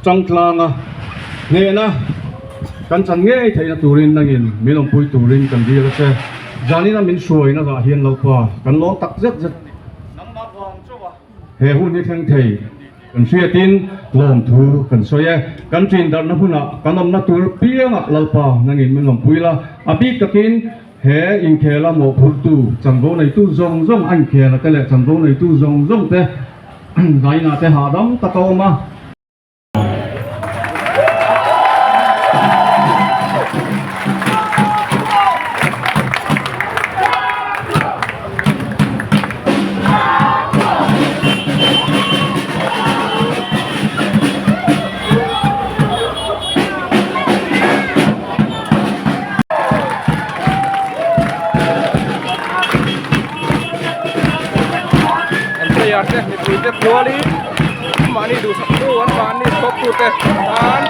Changtlanga hnehna kan chan ngei theihna turin nangin min awmpui turin kan dil a che. Zanina min hruaina zah hian Lalpa kan lawm tak zet zet a ni. He hun hi thleng thei kan hriatin lawmthu kan sawi e. Kan ṭin darhna hunah kan awmna tur piangah Lalpa nangin min awmpui la, a bik takin he inkhela mawhphurhtu chanvo neitu zawng zawng a inkhela te leh chanvo neitu zawng zawng te Zaina te hahdam tak a awm a. An player te mipui te kualin mahni duhsak tu an mahni tawp tu te tan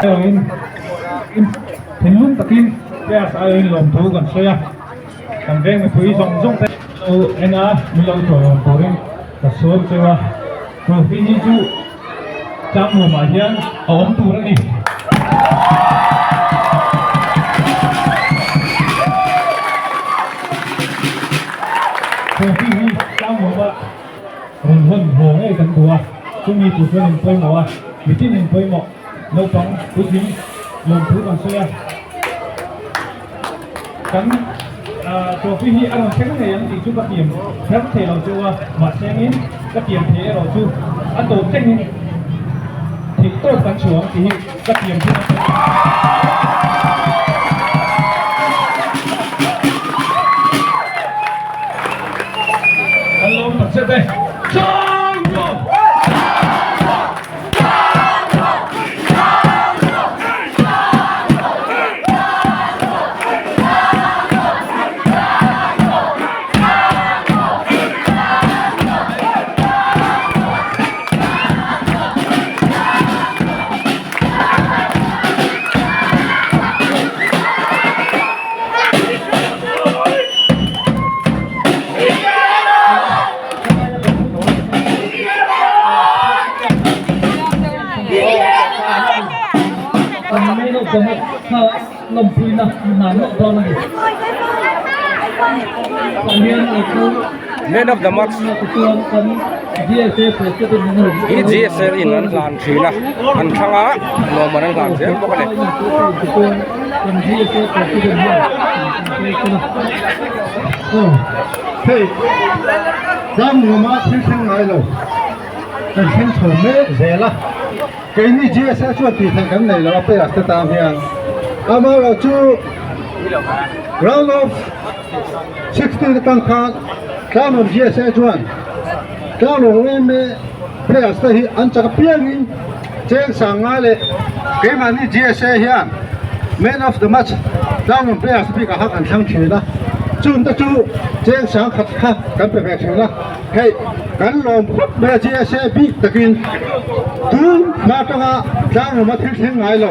Erawhin thinlung takin players aiawhin lawmthu kan sawi a, kan veng mipui zawng zawng te chu en a min lo chawiawm turin ka sawm cheu a, trophy hi chu Tlangnuamah hian a awm tur a ni. Trophy hi Tlangnuama rawn hawn haw ngei kan duh a, chumi tur chuan in pawimawh a, mitin in pawimawh naupang puitling lawmthu kan sawi a. Kan trophy hi a rawn thleng ngei ang tih chu ka tiam kher thei lo chu a, mahse angin ka tiam thei erawh chu a tawp thlengin theih tawp kan chhuah ang tih hi ka tiam thung a. Kan lawm tak zet e. Changnuam! Kan man of the match kha lawmpuina hna nawk dawn a ni. Tah hian lo chu Man of the match tichuan kan GSA president an rawn hi GSA in an hlan thin a an thlang a nuam an hlan zel bawk a ni. Tichuan kan GSA president hian Hei Tlangnuama thil thleng ngai lo kan thleng chho mek zel a, keini GSA chuan tih theih kan nei lo a players te tan hian amaherawh chu round of 16 atang khan Tlangnuam GSA chuan Tlangnuam yma players te hi an chak apiangin cheng sang ngai leh keimahni GSA hian man of the match Tlangnuam players bikah kha kan thlang thin a, chung te chu cheng sang khat kha kan pe ve thin a, hei kan lawm khawp mai a GSA bik takin tun hma atanga Tlangnuam a thil thleng ngai lo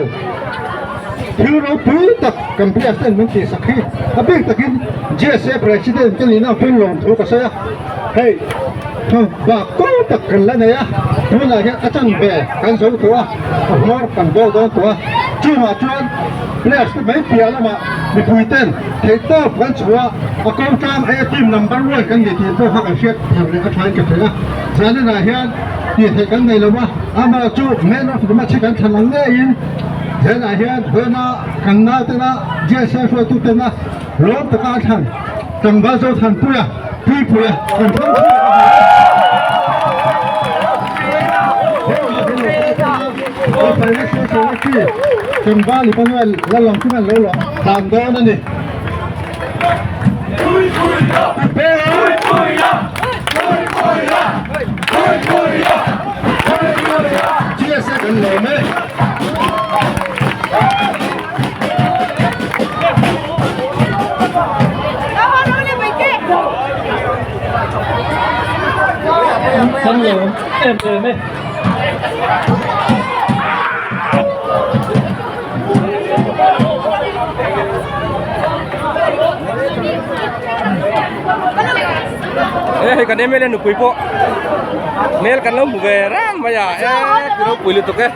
thil ropui tak kan players ten min tihsak hi a bik takin GSA president ka nihna ang pawhin lawmthu ka sawi a, hei. Bak ko tak kan la nei a, tunah hian a chanve kan zo tawh a, a hmawr kan bawl dawn tawh a, chungah chuan players te mai piah lamah mipui ten theihtawp kan chhuah a, a ko tlang aia team number one kan ni tih pawh kha kan hriat thar leh a thain ka theih a, zaninah hian tih theih kan nei lo a, amah chu man of the match hi kan thlan ang ngeiin zanah hian vawiina kan nautena GSA hruaitu tena lawm taka a thlan tlangval Zothanpuia. Puipuia kan thlang chhuak a ni. Financial Secretary Tlangval Emmanuel Lalawmkima'n lo lawm dan dawn a ni. GSA kan lawm e. Kan lawm em em e. E hei kan MLA nupui pawh hmel kan lo hmu ve reng mai a e ti ropui lutuk e.